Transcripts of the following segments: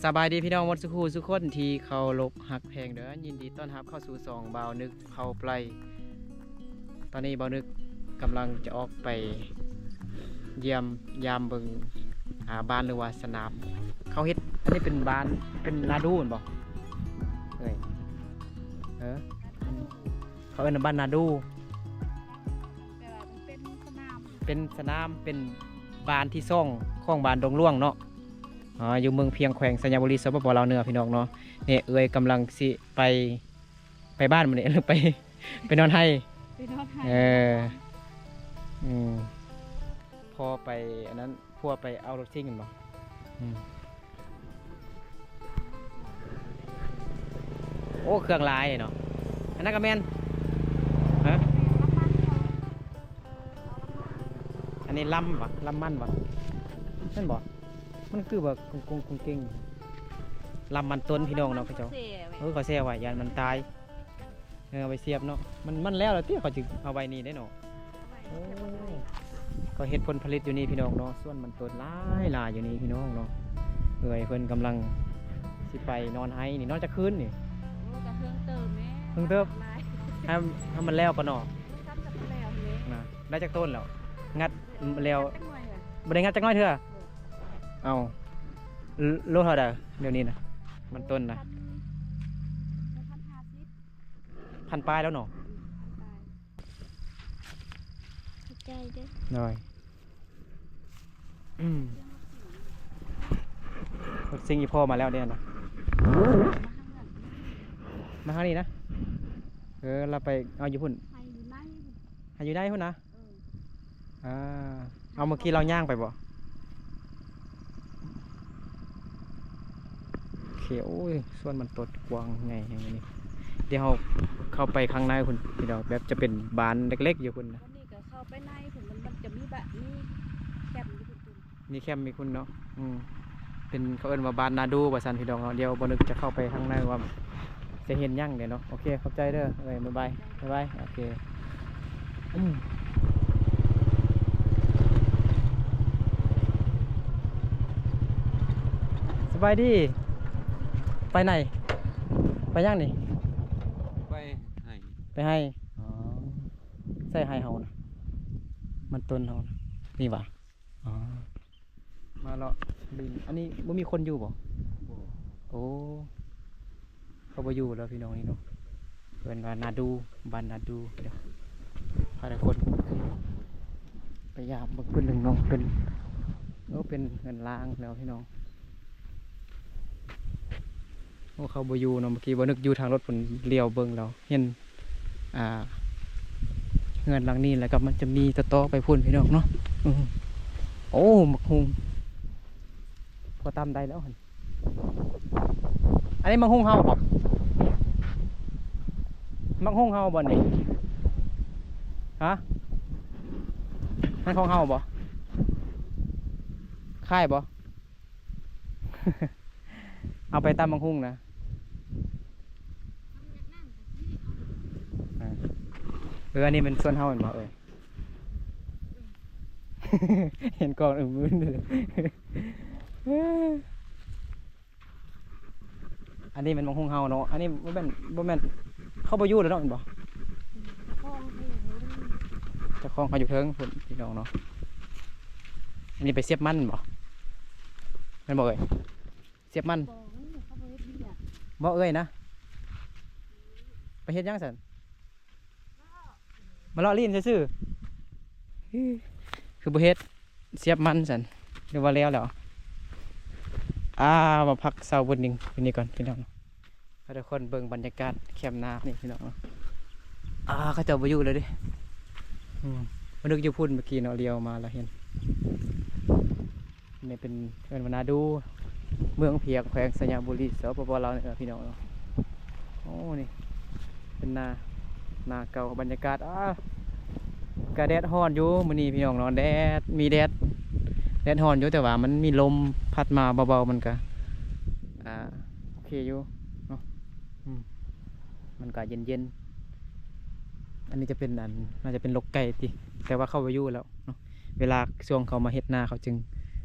ສະບາຍດີພີ່ນ້ອງໝົດສູ່ຄູ່ສູ່ຄົນທີ່ເຄົາລົບຮັກແພງເດີ. ຍິນດີຕ້ອນຮັບເຂົ້າສູ່ຊ່ອງບ່າວນຶກເພົາໄປ. ຕອນນີ້ບ່າວນຶກກຳລັງຈະອອກໄປຢ້ຽມຢາມເບິ່ງ ອ່າ ບ້ານ ຫຼືວ່າສະໜາມເຂົາເຮັດ. ອັນນີ້ເປັນບ້ານ ເປັນນາດູແມ່ນບໍ່ເອີຍ? ເອີ ເຂົາເອີ້ນວ່າບ້ານນາດູ ແປວ່າມັນເປັນສະໜາມ ເປັນສະໜາມ ເປັນບ້ານທີສອງຂອງບ້ານດົງຫຼວງເນາະ. ອ່າ ຢູ່ເມືອງພຽງ ແຂວງໄຊຍະບູລີ ສປປ ລາວເໜືອ ພີ່ນ້ອງເນາະ. ນີ້ເອື້ອຍກຳລັງຊິໄປ ໄປບ້ານມື້ນີ້ ຫຼືໄປ ໄປນອນໄຮ່? ໄປນອນໄຮ່ ເອີ ອືມ ພໍ່ໄປອັນນັ້ນ ຜົວໄປເອົາລົດຊິງແມ່ນບໍ່? ອືມ ໂອ້ ເຄື່ອງຫຼາຍເນາະ. ອັນນັ້ນກໍແມ່ນ ຮະ? ອັນນີ້ລຳຫວາ? ລຳມັນຫວາ? ແມ່ນບໍ່? ມັນຄືວ່າກົງໆ ເກັ່ງໆ ລຳມັນຕົ້ນ ພີ່ນ້ອງເນາະ. ເຂົາເຈົ້າ ເອີ ເຂົາແຊ່ໄວ້ ຢ້ານມັນຕາຍ. ເອີ ເອົາໄປສຽບເນາະ. ມັນ ມັນແລ້ວລະຕິ ເຂົາຈຶ່ງເອົາໄວ້ນີ້ໄດ້ເນາະ. ໂອ້ ເຂົາເຮັດຜົນຜະລິດຢູ່ນີ້ ພີ່ນ້ອງເນາະ. ສວນມັນຕົ້ນຫຼາຍໆ ຢູ່ນີ້ ພີ່ນ້ອງເນາະ. ເອື້ອຍເພິ່ນກຳລັງຊິໄປນອນໄຮ່ນີ້. ນອນຈັກຄືນນີ້? ໂອ້ ກໍເທິງເຕີບແມ່ ເທິງເຕີບ ໃຫ້ ໃຫ້ມັນແລ້ວກ່ອນເນາະ. ນະ ໄດ້ຈັກຕົ້ນແລ້ວ? ງັດແລ້ວ ບໍ່ໄດ້ງັດຈັກໜ້ອຍເທື່ອ. ເອົ້າ ໂລເທົ່າໃດດຽວນີ້ນະ? ມັນຕົ້ນນະ ພັນປາຍແລ້ວເນາະ. ຂອບໃຈເດີ. ໂດຍ. ອືມ ລົດຊິງອີ່ພໍ່ມາແລ້ວເດ້ນະ. ມາທາງນີ້ນະ. ເອີ ລາວໄປເອົາຢູ່ພຸ້ນ ໃຫ້ຢູ່ໃນພຸ້ນນະ. ເອີ ອ່າ ເອົາ ເມື່ອກີ້ລາວຍ່າງໄປບໍ່? ໂອເຄ. ໂອ້ຍ ສວນມັນຕົ້ນກວ້າງໃຫຍ່ແຮງນີ້. ດຽວເຮົາເຂົ້າໄປຂ້າງໃນພຸ້ນ ພີ່ນ້ອງ. ແບບຈະເປັນບ້ານເລັກໆ ຢູ່ພຸ້ນນະ. ອັນນີ້ກໍເຂົ້າໄປໃນພຸ້ນ ມັນ ມັນຈະມີບ້ານ ມີແຄມຢູ່ພຸ້ນ. ມີແຄມ ມີຄຸນເນາະ. ອືມ ເປັນ ເຂົາເອີ້ນວ່າບ້ານນາດູວ່າຊັ້ນ ພີ່ນ້ອງເນາະ. ດຽວບໍ່ນຶກຈະເຂົ້າໄປທາງໃນວ່າຈະເຫັນຫຍັງເດ້ເນາະ. ໂອເຄ ຂອບໃຈເດີເອີຍ. ບາຍບາຍ ບາຍບາຍ. ໂອເຄ. ອືມ ສະບາຍດີ. ໄປໃນ? ໄປຫຍັງນີ້? ໄປໄຮ່. ໄປໄຮ່. ອໍ ໃສ່ໄຮ່ເຮົານະ ມັນຕົ້ນເຮົານະ ນີ້ຫວາ? ອໍ ມາເລາະຫຼິ້ນ. ອັນນີ້ບໍ່ມີຄົນຢູ່ບໍ່? ບໍ່. ໂອ້ ເຂົາບໍ່ຢູ່ແລ້ວ ພີ່ນ້ອງນີ້ເນາະ. ເພິ່ນວ່ານາດູ ບ້ານນາດູ. ດຽວພາທຸກຄົນໄປຢາມເບິ່ງເພິ່ນ ເບິ່ງນ້ອງເພິ່ນ. ໂອ້ ເປັນເຮືອນລ້າງແລ້ວ ພີ່ນ້ອງ. ໂອ້ ເຂົາບໍ່ຢູ່ເນາະ. ເມື່ອກີ້ບໍ່ນຶກຢູ່ທາງລົດພຸ້ນ ຫຼຽວເບິ່ງແລ້ວເຫັນ ອ່າ ເຮືອນຫຼັງນີ້ ແລ້ວກໍມັນຈະມີຕໍ່ໆໄປພຸ້ນ ພີ່ນ້ອງເນາະ. ອືມ ໂອ້ ໝາກຫຸ່ງ ພໍຕຳໄດ້ແລ້ວຫັ້ນ. ອັນນີ້ໝາກຫຸ່ງເຮົາບໍ່? ໝາກຫຸ່ງເຮົາບໍ່ນີ້? ຮະ? ມັນຂອງເຮົາບໍ່? ຂາຍບໍ່? ເອົາໄປຕຳໝາກຫຸ່ງນະ. ເອີ ອັນນີ້ແມ່ນສວນເຮົາແມ່ນບໍ່ເອີຍ? ເຫັນກ່ອນ ອືມ. ອັນນີ້ແມ່ນໝາກຫຸ່ງເຮົາເນາະ. ອັນນີ້ບໍ່ແມ່ນ ບໍ່ແມ່ນ ເຂົາບໍ່ຢູ່ແລ້ວເນາະ ແມ່ນບໍ່? ເຈົ້າຂອງເຂົາຢູ່ເທິງພຸ້ນ ພີ່ນ້ອງເນາະ. ອັນນີ້ໄປສຽບມັນບໍ່? ແມ່ນບໍ່ເອີຍ? ສຽບມັນ ບໍ່ ເຂົາບໍ່ເຮັດວຽກ ບໍ່ເອີຍນະ. ໄປເຮັດຫຍັງຊັ້ນ? ມາເລາະຫຼິ້ນຊື່ໆ. ຄືບໍ່ເຮັດສຽບມັນຊັ້ນ ຫຼືວ່າແລ້ວແລ້ວ? ອ່າ ມາພັກເຊົາບົດໜຶ່ງຢູ່ນີ້ກ່ອນ ພີ່ນ້ອງ. ໃຫ້ທຸກຄົນເບິ່ງບັນຍາກາດແຄມນານີ້ ພີ່ນ້ອງເນາະ. ອ່າ ເຂົາເຈົ້າບໍ່ຢູ່ແລ້ວເດ້. ອືມ ມານຶກຢູ່ພຸ້ນເມື່ອກີ້ເນາະ ຫຼຽວມາແລ້ວເຫັນ. ນີ້ເປັນ ເອີ້ນວ່ານາດູ ເມືອງພຽງ ແຂວງໄຊຍະບູລີ ສປປ ລາວ ເອີ ພີ່ນ້ອງເນາະ. ໂອ້ ນີ້ເປັນນາ ນາເກົ່າ. ບັນຍາກາດ ອ່າ ກະແດດຮ້ອນຢູ່ມື້ນີ້ ພີ່ນ້ອງເນາະ. ແດດ ມີແດດ ແດດຮ້ອນຢູ່ ແຕ່ວ່າມັນມີລົມພັດມາເບົາໆ ມັນກະ ອ່າ ໂອເຄຢູ່ເນາະ. ອືມ ມັນກະເຢັນໆ. ອັນນີ້ຈະເປັນ ອັນ ໜ້າຈະເປັນລົກໄກ່ຕິ ແຕ່ວ່າເຂົາບໍ່ຢູ່ແລ້ວເນາະ. ເວລາຊ່ວງເຂົາມາເຮັດນາ ເຂົາຈຶ່ງ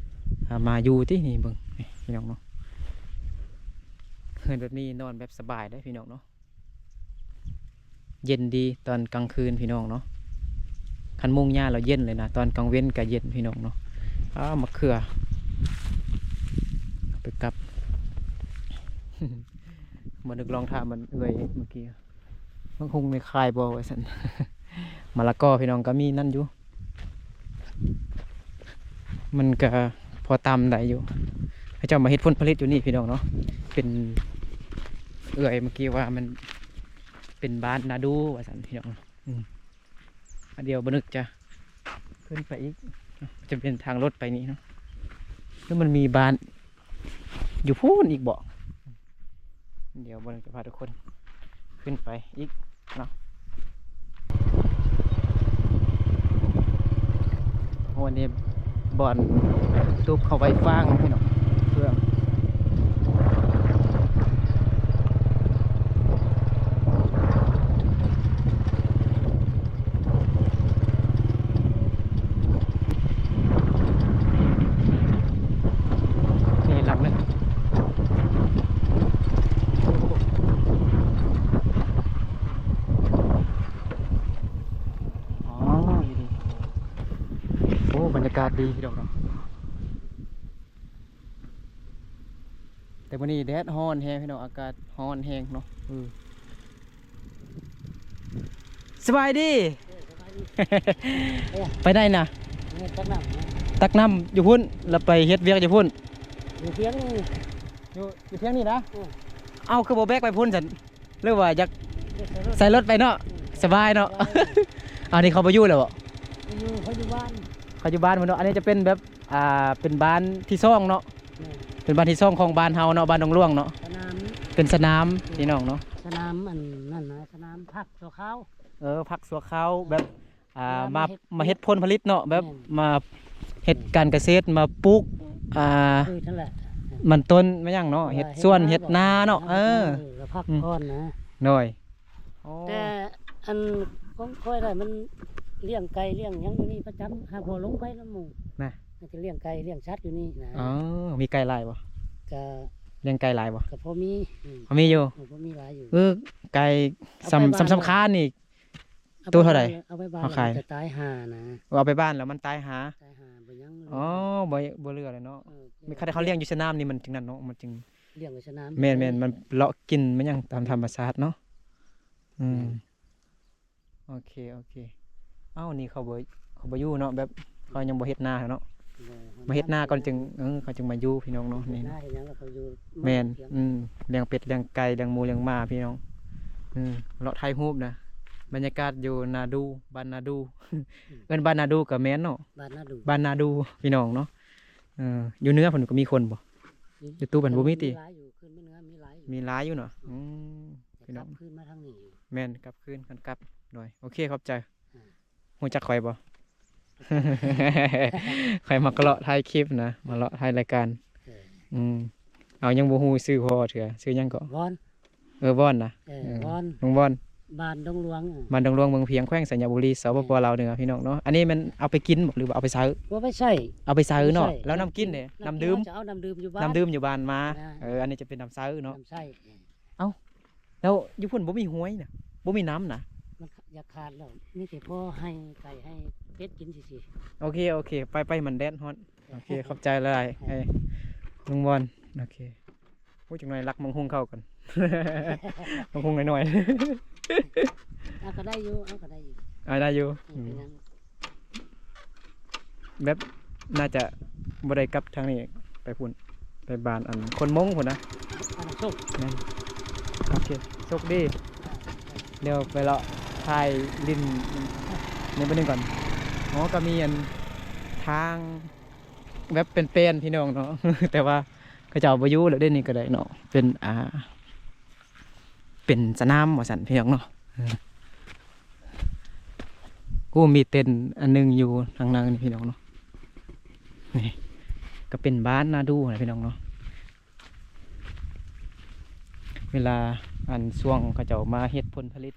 ອ່າ ມາຢູ່ຕິ. ນີ້ເບິ່ງ ນີ້ ພີ່ນ້ອງເນາະ. ເຮືອນແບບນີ້ນອນແບບສະບາຍເດ້ພີ່ນ້ອງເນາະ. ເຢັນດີຕອນກາງຄືນພີ່ນ້ອງເນາະ. ຄັນມຸງຫຍ້າແລ້ວເຢັນເລີຍນະ, ຕອນກາງເວັນກໍເຢັນພີ່ນ້ອງເນາະ. ອ້າວ ໝາກເຂືອ ເອົາໄປກັບ. ບໍ່ນຶກລອງຖາມມັນເອື້ອຍເມື່ອກີ້ ໝາກຫຸ່ງນີ້ຂາຍບໍ່ວ່າຊັ້ນ. ມະລະກອພີ່ນ້ອງກໍມີນັ້ນຢູ່ ມັນກະພໍຕຳໄດ້ຢູ່. ເຂົາເຈົ້າມາເຮັດຜົນຜະລິດຢູ່ນີ້ພີ່ນ້ອງເນາະ. ເປັນເອື້ອຍເມື່ອກີ້ວ່າມັນເປັນບ້ານນາດູວ່າຊັ້ນພີ່ນ້ອງ. ອືມ ດຽວບໍ່ນຶກຈະຂຶ້ນໄປອີກ ຈະເປັນທາງລົດໄປນີ້ເນາະ ຫຼືມັນມີບ້ານຢູ່ພຸ້ນອີກບໍ? ດຽວບໍ່ນຶກຈະພາທຸກຄົນຂຶ້ນໄປອີກເນາະ. ໂອ້ ອັນນີ້ບ່ອນຕູບເຂົ້າໄວ້ຟາງພີ່ນ້ອງ ເຄື່ອງ. ນີ້ຫຼັງໜຶ່ງ ອໍ ຢູ່ນີ້. ໂອ້ ບັນຍາກາດດີພີ່ນ້ອງເນາະ. ແຕ່ມື້ນີ້ແດດຮ້ອນແຮງພີ່ນ້ອງ ອາກາດຮ້ອນແຮງເນາະ. ເອີ ສະບາຍດີ. ເອີ ສະບາຍດີ. ເອີ ໄປໃດນະ? ນີ້ຕັກນ້ຳນະ ຕັກນ້ຳຢູ່ພຸ້ນ ແລ້ວໄປເຮັດວຽກຢູ່ພຸ້ນ. ຢູ່ທຽງນີ້ ຢູ່ ຢູ່ທຽງນີ້ນະ? ເອີ ເອົ້າ ຄືບໍ່ແບກໄປພຸ້ນຊັ້ນ? ຫຼືວ່າຢາກ ຢາກໃສ່ລົດ ໃສ່ລົດໄປເນາະ. ອືມ ສະບາຍເນາະ ສະບາຍ. ອັນນີ້ເຂົາບໍ່ຢູ່ແລ້ວບໍ? ບໍ່ຢູ່ ເຂົາຢູ່ບ້ານ ເຂົາຢູ່ບ້ານພຸ້ນເນາະ. ອັນນີ້ຈະເປັນແບບ ອ່າ ເປັນບ້ານທີສອງເນາະ. ແມ່ນ ເປັນບ້ານທີສອງຂອງບ້ານເຮົາເນາະ ບ້ານດົງຫຼວງເນາະ. ສະໜາມ ເປັນສະໜາມ ແມ່ນ ພີ່ນ້ອງເນາະ ສະໜາມອັນນັ້ນນະ ສະໜາມພັກຊົ່ວຄາວ. ເອີ ພັກຊົ່ວຄາວ ເອີ ແບບ ອ່າ ມາ ມາເຮັດ ມາເຮັດຜົນຜະລິດເນາະ ແບບ ແມ່ນ ມາເຮັດ ແມ່ນ ການກະເສດ ມາປູກ ອ່າ ພືດນັ້ນແຫຼະ ມັນຕົ້ນ ມາຫຍັງເນາະ ເອີ ເຮັດສວນ ເຮັດນາເນາະ. ເອີ ເອີ ແລ້ວພັກ ອືມ ກ່ອນນະ ໂດຍ. ອໍ ແຕ່ອັນຂອງຂ້ອຍໄດ້ ມັນລ້ຽງໄກ່ລ້ຽງຫຍັງຢູ່ນີ້ປະຈຳ ຫາພໍ່ລົງໄປນຳໝູ່ນະ ມັນຈະລ້ຽງໄກ່ລ້ຽງສັດຢູ່ນີ້ນະ. ອໍ ມີໄກ່ຫຼາຍບໍ່? ກະລ້ຽງໄກ່ຫຼາຍບໍ່? ກະພໍມີ ອືມ ພໍມີຢູ່ ເອີ ພໍມີຫຼາຍຢູ່. ເອີ ໄກ່ ເອົາໄປບ້ານ ສຳ ສຳຄັນນີ້ ເອົາໄປ ໂຕເທົ່າໃດ? ເອົາໄປບ້ານ ເອົາຂາຍ ແລ້ວມັນຈະຕາຍຫ່ານະ. ເອົາໄປບ້ານແລ້ວມັນຕາຍຫ່າ? ຕາຍຫ່າ ບໍ່ຍັງ ອໍ ບໍ່ ບໍ່ເຫຼືອແລ້ວເນາະ. ເອີ ມີຄັນເຂົາລ້ຽງຢູ່ສະໜາມນີ້ມັນຈຶ່ງນັ້ນເນາະ ມັນຈຶ່ງລ້ຽງໄວ້ສະໜາມ. ແມ່ນໆ ມັນເລາະກິນ ມັນຫຍັງຕາມທຳມະຊາດເນາະ. ອືມ ແມ່ນ ໂອເຄ ໂອເຄ. ເອົ້າ ນີ້ເຂົາບໍ່ ເຂົາບໍ່ຢູ່ເນາະ ແບບເຂົາຍັງບໍ່ເຮັດນາເນາະ. ບໍ່ ມາເຮັດນາກ່ອນຈຶ່ງ ເອີ ເຂົາຈຶ່ງມາຢູ່ພີ່ນ້ອງເນາະ. ນີ້ ເຮັດນາເຮັດຫຍັງແລ້ວເຂົາຢູ່ ແມ່ນ ເມືອງ ອືມ ລ້ຽງເປັດລ້ຽງໄກ່ລ້ຽງໝູລ້ຽງໝາພີ່ນ້ອງ. ເອີ ເລາະຖ່າຍຮູບນະ ບັນຍາກາດຢູ່ນາດູ ບ້ານນາດູ. ອືມ ເອີ້ນບ້ານນາດູກໍແມ່ນເນາະ ບ້ານນາດູ ບ້ານນາດູພີ່ນ້ອງເນາະ. ເອີ ຢູ່ເໜືອເພິ່ນກໍມີຄົນບໍ່? ຢູ່ ຢູ່ຕູບຫັ້ນບໍ່ມີຕິ? ມີຫຼາຍຢູ່ ຂຶ້ນມາເໜືອມີຫຼາຍຢູ່ ມີຫຼາຍຢູ່ເນາະ. ອືມ ອືມ ພີ່ນ້ອງ ກັບຄືນມາທາງນີ້ຢູ່. ແມ່ນ ກັບຄືນ ຄັນກັບ. ໂດຍ ໂອເຄ ຂອບໃຈ. ອືມ ຮູ້ຈັກຂ້ອຍບໍ່? ຂ້ອຍມັກເລາະຖ່າຍຄລິບນະ ມາເລາະຖ່າຍລາຍການ. ເອີ ອືມ ເອົາ ຍັງບໍ່ຮູ້ຊື່ພໍ່ເທື່ອ ຊື່ຫຍັງເກາະ? ວອນ. ເອີ ວອນນະ. ເອີ ເອີ ວອນ ລຸງວອນ ບ້ານດົງຫຼວງ. ເອີ ບ້ານດົງຫຼວງ ເມືອງພຽງ ແຂວງໄຊຍະບູລີ ສປປ ລາວເໜືອ ພີ່ນ້ອງເນາະ. ອັນນີ້ແມ່ນເອົາໄປກິນບໍ ຫຼືວ່າເອົາໄປໃຊ້? ເອົາໄປໃຊ້ ເອົາໄປໃຊ້ເນາະ. ແລ້ວນ້ຳກິນເດ? ນ້ຳດື່ມ ນ້ຳກິນເຮົາຈະເອົານ້ຳດື່ມຢູ່ບ້ານ ນ້ຳດື່ມຢູ່ບ້ານມາ. ອ່າ ເອີ ອັນນີ້ຈະເປັນນ້ຳໃຊ້ເນາະ ນ້ຳໃຊ້. ເອົ້າ ແລ້ວຢູ່ພຸ້ນບໍ່ມີຫ້ວຍນະ ບໍ່ມີນ້ຳນະ? ມັນຢາກຂາດແລ້ວ ມີແຕ່ພໍໃຫ້ໄກ່ໃຫ້ເປັດກິນຊື່ໆ. ໂອເຄ ໂອເຄ ໄປ ໄປ ມັນແດດຮ້ອນ. ໂອເຄ ຂອບໃຈຫຼາຍໆ ເອີ ໃຫ້ລຸງວອນ. ໂອເຄ ໂອ້ຍ ຈັກໜ້ອຍລັກໝາກຫຸ່ງເຂົ້າກ່ອນ ໝາກຫຸ່ງໜ້ອຍໆ. ເອົາ ກໍໄດ້ຢູ່ ເອົາ ກໍໄດ້ຢູ່ ເອົາ ໄດ້ຢູ່. ອືມ ອືມ ເປັນຫຍັງ? ແບບໜ້າຈະບໍ່ໄດ້ກັບທາງນີ້ ໄປພຸ້ນ ໄປບ້ານອັນຄົນມົ້ງພຸ້ນນະ. ອັນນັ້ນໂຊກ ແມ່ນ. ໂອເຄ ໂຊກດີ. ດຽວໄປເລາະຖ່າຍຫຼິ້ນໃນບ່ອນໜຶ່ງກ່ອນ. ອໍ ກໍມີອັນທາງແບບເປັນແປນພີ່ນ້ອງເນາະ ແຕ່ວ່າເຂົາເຈົ້າບໍ່ຢູ່ແລ້ວເດ້ ນີ້ກໍໄດ້ເນາະ ເປັນ ອ່າ ເປັນສະໜາມວ່າຊັ້ນພີ່ນ້ອງເນາະ. ເອີ ໂອ້ ມີເຕັນອັນໜຶ່ງຢູ່ທາງໃນນີ້ພີ່ນ້ອງເນາະ. ນີ້ກໍເປັນບ້ານນາດູນະພີ່ນ້ອງເນາະ. ເວລາອັນຊ່ວງເຂົາເຈົ້າມາເຮັດຜົນຜະລິດ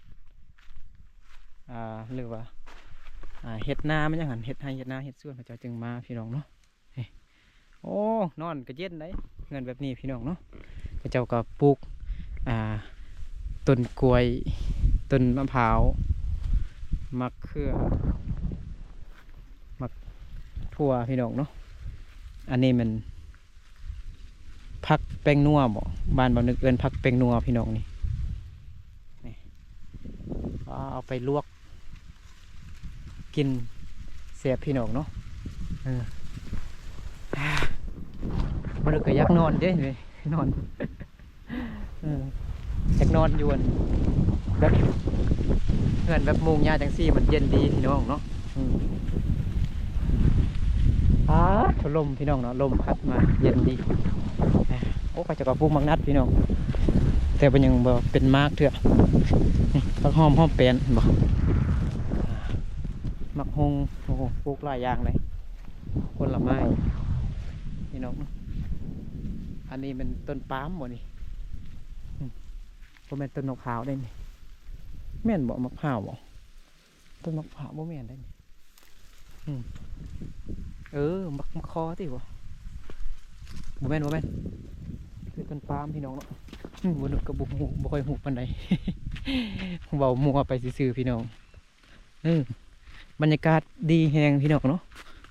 ອ່າ ຫຼືວ່າ ອ່າ ເຮັດນາແມ່ນຫຍັງຫັ້ນ ເຮັດໄຮ່ເຮັດນາເຮັດສວນ ເຂົາເຈົ້າຈຶ່ງມາພີ່ນ້ອງເນາະ. ນີ້ ໂອ້ ນອນກໍເຢັນໄດ໋ ເຮືອນແບບນີ້ພີ່ນ້ອງເນາະ. ເຂົາເຈົ້າກໍປູກ ອ່າ ຕົ້ນກ້ວຍ ຕົ້ນມະພ້າວ ໝາກເຂືອ ໝາກຖົ່ວ ພີ່ນ້ອງເນາະ. ອັນນີ້ແມ່ນຜັກແປ້ງນົວບໍ? ບ້ານບ່າວນຶກເອີ້ນຜັກແປ້ງນົວ ພີ່ນ້ອງນີ້. ນີ້ ເອົາໄປລວກກິນແຊບ ພີ່ນ້ອງເນາະ. ເອີ ບ່າວນຶກກໍຢາກນອນເດ້ ນອນ ເອີ ຢາກນອນຢູ່ອັນ ແບບ ເຮືອນແບບມຸງຫຍ້າຈັ່ງຊີ້ ມັນເຢັນດີ ພີ່ນ້ອງເນາະ. ອືມ ອາ ໂທ້ ລົມ ພີ່ນ້ອງເນາະ ລົມພັດມາເຢັນດີ. ໂອ້ ເຂົາເຈົ້າກໍປູກໝາກນັດ ພີ່ນ້ອງ ແຕ່ວ່າຍັງບໍ່ເປັນໝາກເທື່ອ. ນີ້ ຜັກຫອມ ຫອມແປ້ນ ເຫັນບໍ່? ໝາກຫຸ່ງ ໂອ້ໂຫ ປູກຫຼາຍຢ່າງເລີຍ ຜົນລະໄມ້ ພີ່ນ້ອງ. ອັນນີ້ແມ່ນຕົ້ນປາມບໍນີ້? ອືມ ບໍ່ແມ່ນຕົ້ນໝາກພ້າວເດ້ນີ້ ແມ່ນບໍ? ໝາກພ້າວບໍ? ຕົ້ນໝາກພ້າວບໍ່ແມ່ນເດ້ນີ້. ອືມ ເອີ ໝາກ ໝາກຄໍຕິບໍ? ບໍ່ແມ່ນ ບໍ່ແມ່ນ ຄືຕົ້ນປາມ ພີ່ນ້ອງເນາະ. ອືມ ບໍ່ ກໍບໍ່ຮູ້ ບໍ່ຄ່ອຍຮູ້ປານໃດ ເວົ້າມົ່ວໄປຊື່ໆ ພີ່ນ້ອງ. ເອີ ບັນຍາກາດດີແຮງ ພີ່ນ້ອງເນາະ.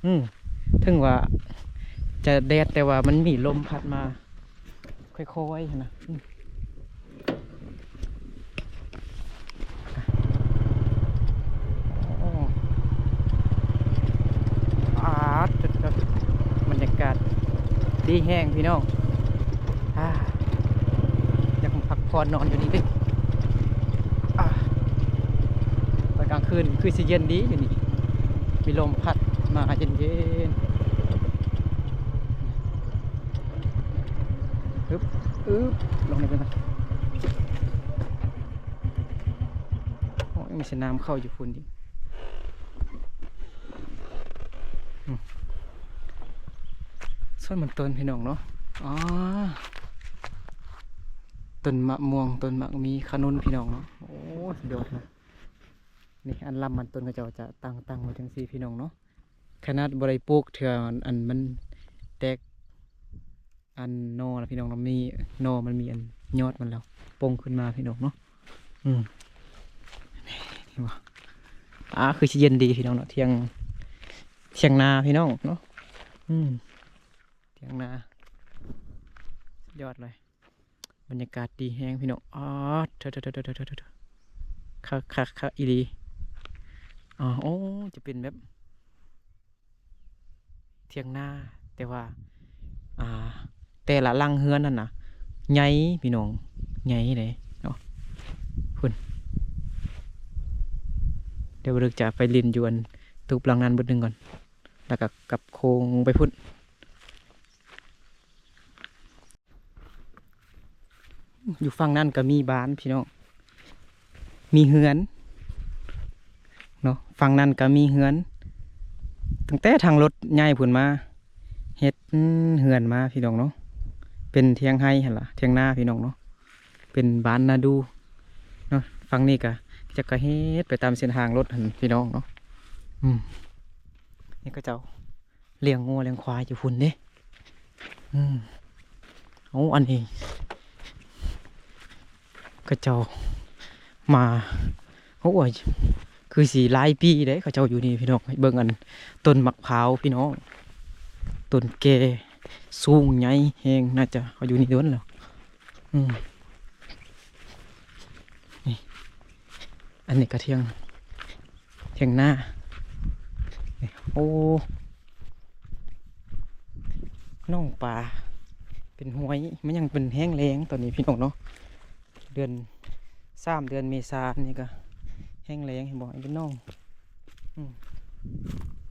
ອືມ ເຖິງວ່າຈະແດດ ແຕ່ວ່າມັນມີລົມພັດມາຄ່ອຍໆ ຫັ້ນນະ. ອືມ ໂອ້ ອາ ບັນຍາກາດດີແຮງ ພີ່ນ້ອງ. ອາ ຢາກມາພັກຜ່ອນນອນຢູ່ນີ້ເດ້. ອາ ຕອນກາງຄືນຄືຊິເຢັນດີຢູ່ນີ້ ມີລົມພັດມາເຢັນໆ. ອຶບ ອຶບ ລົງນີ້ກ່ອນ. ໂອ້ຍ ມີສະໜາມເຂົ້າຢູ່ພຸ້ນອີກ. ອືມ ສວນມັນຕົ້ນ ພີ່ນ້ອງເນາະ. ອໍ ຕົ້ນມະມ່ວງ ຕົ້ນໝາກມີ ຂະໜຸນ ພີ່ນ້ອງເນາະ. ໂອ້ ສຸດຍອດເລີຍ. ນີ້ ອັນລຳມັນຕົ້ນເຂົາເຈົ້າຈະຕັ້ງ ຕັ້ງໄວ້ຈັ່ງຊີ້ ພີ່ນ້ອງເນາະ. ຂະໜາດບໍ່ໄດ້ປູກເທື່ອ ອັນ ອັນມັນແຕກ ອັນໜໍ່ລະ ພີ່ນ້ອງເນາະ. ມີໜໍ່ ມັນມີອັນຍອດມັນແລ້ວ ປົ່ງຂຶ້ນມາ ພີ່ນ້ອງເນາະ. ອືມ ເຫັນບໍ່? ອາ ຄືຊິເຢັນດີ ພີ່ນ້ອງເນາະ. ຖຽງ ຖຽງນາ ພີ່ນ້ອງເນາະ. ອືມ ຖຽງນາ ສຸດຍອດເລີຍ. ບັນຍາກາດດີແຮງ ພີ່ນ້ອງ. ອາ ເທີ ເທີ ເທີ ຄັກ ຄັກ ຄັກອີ່ຫຼີ. ອາ ໂອ້ ຈະເປັນແບບຖຽງນາ ແຕ່ວ່າ ອ່າ ແຕ່ລະຫຼັງເຮືອນຫັ້ນນະ ໃຫຍ່ ພີ່ນ້ອງ ໃຫຍ່ເດ້ເນາະ. ພຸ້ນ ດຽວບ່າວລຶກຈະໄປຫຼິ້ນຢູ່ອັນຕູບຫຼັງນັ້ນບຶດໜຶ່ງກ່ອນ ແລ້ວກໍກັບໂຄ້ງໄປພຸ້ນ. ຢູ່ຝັ່ງນັ້ນກໍມີບ້ານ ພີ່ນ້ອງ ມີເຮືອນເນາະ. ຝັ່ງນັ້ນກໍມີເຮືອນ ຕັ້ງແຕ່ທາງລົດໃຫຍ່ພຸ້ນມາ ເຮັດເຮືອນມາ ພີ່ນ້ອງເນາະ. ເປັນຖຽງໄຮ່ຫັ້ນລະ ຖຽງນາ ພີ່ນ້ອງເນາະ. ເປັນບ້ານນາດູເນາະ. ຝັ່ງນີ້ກໍ ຈະກະເຮັດໄປຕາມເສັ້ນທາງລົດຫັ້ນ ພີ່ນ້ອງເນາະ. ອືມ ນີ້ເຂົາເຈົ້າ ລ້ຽງງົວລ້ຽງຄວາຍຢູ່ພຸ້ນເດ້. ອືມ ໂອ້ ອັນນີ້ເຂົາເຈົ້າມາ ໂອ້ຍ ຄືຊິຫຼາຍປີເດ້ເຂົາເຈົ້າຢູ່ນີ້ ພີ່ນ້ອງ. ເບິ່ງອັນຕົ້ນໝາກພ້າວ ພີ່ນ້ອງ ຕົ້ນແກ່ສູງໃຫຍ່ແຮງ ໜ້າຈະເຂົາຢູ່ນີ້ດົນແລ້ວ. ອືມ ນີ້ ອັນນີ້ກະຖຽງ ຖຽງນາ. ໂອ້ ໜອງປາເປັນຫ້ວຍ ມັນຍັງເປັນແຫ້ງແລ້ງຕອນນີ້ ພີ່ນ້ອງເນາະ. ເດືອນ ສາມເດືອນເມສານີ້ກະແຫ້ງແລ້ງ ເຫັນບໍ່ ເປັນໜອງ. ອືມ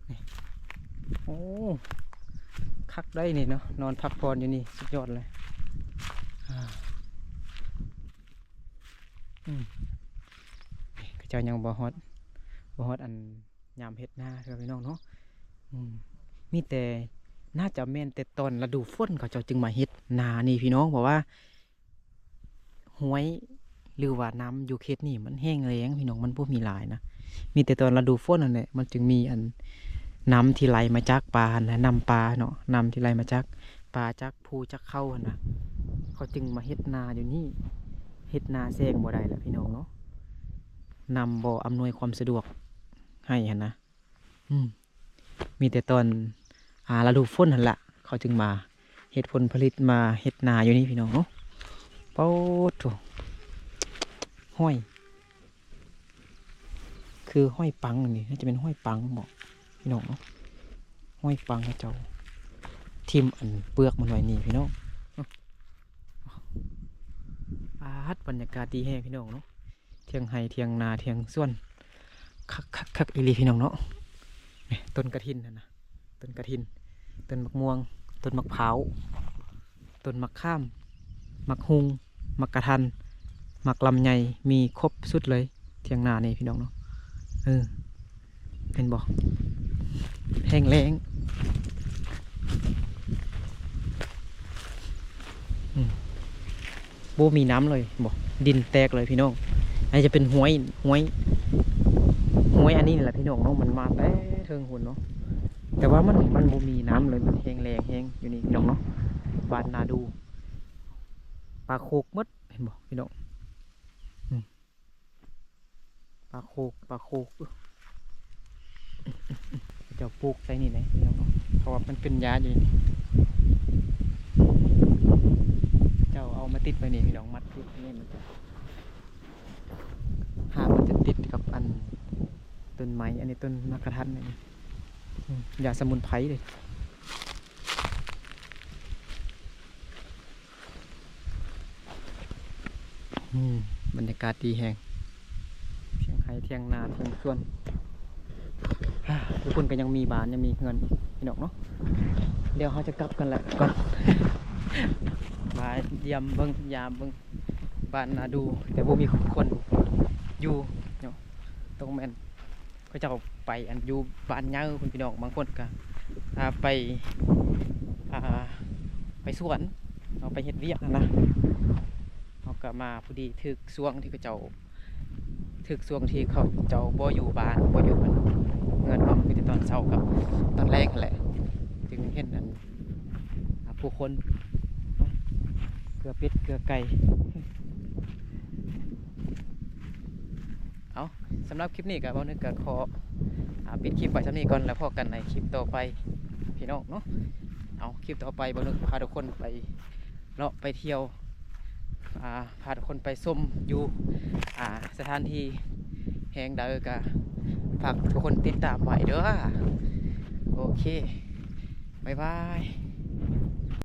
ນີ້ ໂອ້ ຄັກໄດ໋ນີ້ເນາະ ນອນພັກຜ່ອນຢູ່ນີ້ ສຸດຍອດເລີຍ. ອາ ອືມ ເຂົາເຈົ້າຍັງບໍ່ຮອດ ບໍ່ຮອດອັນຍາມເຮັດນາເທື່ອ ພີ່ນ້ອງເນາະ. ອືມ ມີແຕ່ ໜ້າຈະແມ່ນແຕ່ຕອນລະດູຝົນເຂົາເຈົ້າຈຶ່ງມາເຮັດນານີ້ ພີ່ນ້ອງ ເພາະວ່າຫ້ວຍ ຫຼືວ່ານ້ຳຢູ່ເຂດນີ້ມັນແຫ້ງແລ້ງ ພີ່ນ້ອງ ມັນບໍ່ມີຫຼາຍນະ. ມີແຕ່ຕອນລະດູຝົນຫັ້ນແຫຼະ ມັນຈຶ່ງມີອັນ ນ້ຳທີ່ໄຫຼມາຈາກປ່າຫັ້ນນະ ນ້ຳປ່າເນາະ ນ້ຳທີ່ໄຫຼມາຈາກປ່າ ຈາກພູຈາກເຂົາຫັ້ນນະ ເຂົາຈຶ່ງມາເຮັດນາຢູ່ນີ້. ເຮັດນາແຊງບໍ່ໄດ້ລະພີ່ນ້ອງເນາະ, ນ້ຳບໍ່ອຳນວຍຄວາມສະດວກໃຫ້ຫັ້ນນະ. ອືມ ມີແຕ່ຕອນ ອ່າ ລະດູຝົນຫັ້ນລະ ເຂົາຈຶ່ງມາເຮັດຜົນຜະລິດ ມາເຮັດນາຢູ່ນີ້ພີ່ນ້ອງເນາະ. ປາດໂທ້ ຫ້ອຍ ຄືຫ້ອຍປັງນີ້ ໜ້າຈະເປັນຫ້ອຍປັງບໍພີ່ນ້ອງເນາະ. ຫ້ອຍປັງເຂົາເຈົ້າຖິ້ມອັນເປືອກມັນໄວ້ນີ້ພີ່ນ້ອງ. ອາດ ບັນຍາກາດດີແຮງພີ່ນ້ອງເນາະ. ຖຽງໄຮ່ຖຽງນາຖຽງສວນ ຄັກໆໆ ອີ່ຫຼີພີ່ນ້ອງເນາະ. ນີ້ ຕົ້ນກະຖິນຫັ້ນນະ ຕົ້ນກະຖິນ ຕົ້ນໝາກມ່ວງ ຕົ້ນໝາກພ້າວ ຕົ້ນໝາກຂາມ ໝາກຮຸ່ງ ໝາກກະທັນ ໝາກລຳໄຍ ມີຄົບຊຸດເລີຍຖຽງນານີ້ພີ່ນ້ອງເນາະ. ເອີ ເຫັນບໍ່ ແຫ້ງແລ້ງ ອືມ ບໍ່ມີນ້ຳເລີຍ ບໍ່ ດິນແຕກເລີຍພີ່ນ້ອງ. ອັນນີ້ຈະເປັນຫ້ວຍ ຫ້ວຍ ຫ້ວຍອັນນີ້ແຫຼະພີ່ນ້ອງເນາະ ມັນມາແຕ່ເທິງພຸ້ນເນາະ ແຕ່ວ່າມັນ ມັນບໍ່ມີນ້ຳເລີຍ ມັນແຫ້ງແລ້ງແຮງຢູ່ນີ້ພີ່ນ້ອງເນາະ. ບ້ານນາດູ ປາໂຄກໝົດ ເຫັນບໍ່ພີ່ນ້ອງ ອືມ. ປາໂຄກ ປາໂຄກ ເຂົາເຈົ້າປູກໃສ່ນີ້ແຫຼະພີ່ນ້ອງເນາະ ເພາະວ່າມັນເປັນຫຍ້າຢູ່ນີ້ ເຂົາເຈົ້າເອົາມາຕິດໄວ້ນີ້ພີ່ນ້ອງ ມັດຕິດນີ້ ມັນຈະ ຫາກມັນຈະຕິດກັບອັນຕົ້ນໄມ້ ອັນນີ້ຕົ້ນໝາກກະທັນນີ້ ອືມ ຢາສະໝຸນໄພເດ້. ອືມ ບັນຍາກາດດີແຮງ ຖຽງໄຮ່ຖຽງນາຖຽງສວນ ຢູ່ພຸ້ນກໍຍັງມີບ້ານ ຍັງມີເຮືອນພີ່ນ້ອງເນາະ. ດຽວເຮົາຈະກັບກັນແຫຼະກ່ອນ ມາຢ້ຽມເບິ່ງຢາມເບິ່ງບ້ານນາດູ ແຕ່ບໍ່ມີຄົນຢູ່ເນາະ ຕ້ອງແມ່ນ ເຂົາເຈົ້າໄປອັນຢູ່ບ້ານໃຫຍ່ພຸ້ນພີ່ນ້ອງ ບາງຄົນກະ ອ່າ ໄປ ອ່າ ໄປສວນເນາະ ໄປເຮັດວຽກຫັ້ນນະ. ເຮົາກະມາພໍດີຖືກຊ່ວງທີ່ເຂົາເຈົ້າ ຖືກຊ່ວງທີ່ເຂົາເຈົ້າບໍ່ຢູ່ບ້ານ ບໍ່ຢູ່ເຮືອນເນາະ ມີແຕ່ຕອນເຊົ້າກັບຕອນແລງຫັ້ນແຫຼະ ຈຶ່ງເຫັນອັນ ອ່າ ຜູ້ຄົນເນາະ ເກືອເປັດເກືອໄກ່. ເອົາ ສຳລັບຄລິບນີ້ກໍ ບ່າວນຶກກໍຂໍ ອ່າ ປິດຄລິບໄວ້ສ່ຳນີ້ກ່ອນ ແລ້ວພໍ້ກັນໃນຄລິບຕໍ່ໄປພີ່ນ້ອງເນາະ. ເອົາ ຄລິບຕໍ່ໄປ ບ່າວນຶກພາທຸກຄົນໄປເລາະໄປທ່ຽວ ອ່າ ພາທຸກຄົນໄປຊົມຢູ່ ອ່າ ສະຖານທີ່ແຫ່ງໃດ ກໍຝາກທຸກຄົນຕິດຕາມໄວ້ເດີ້. ໂອເຄ ບາຍບາຍ.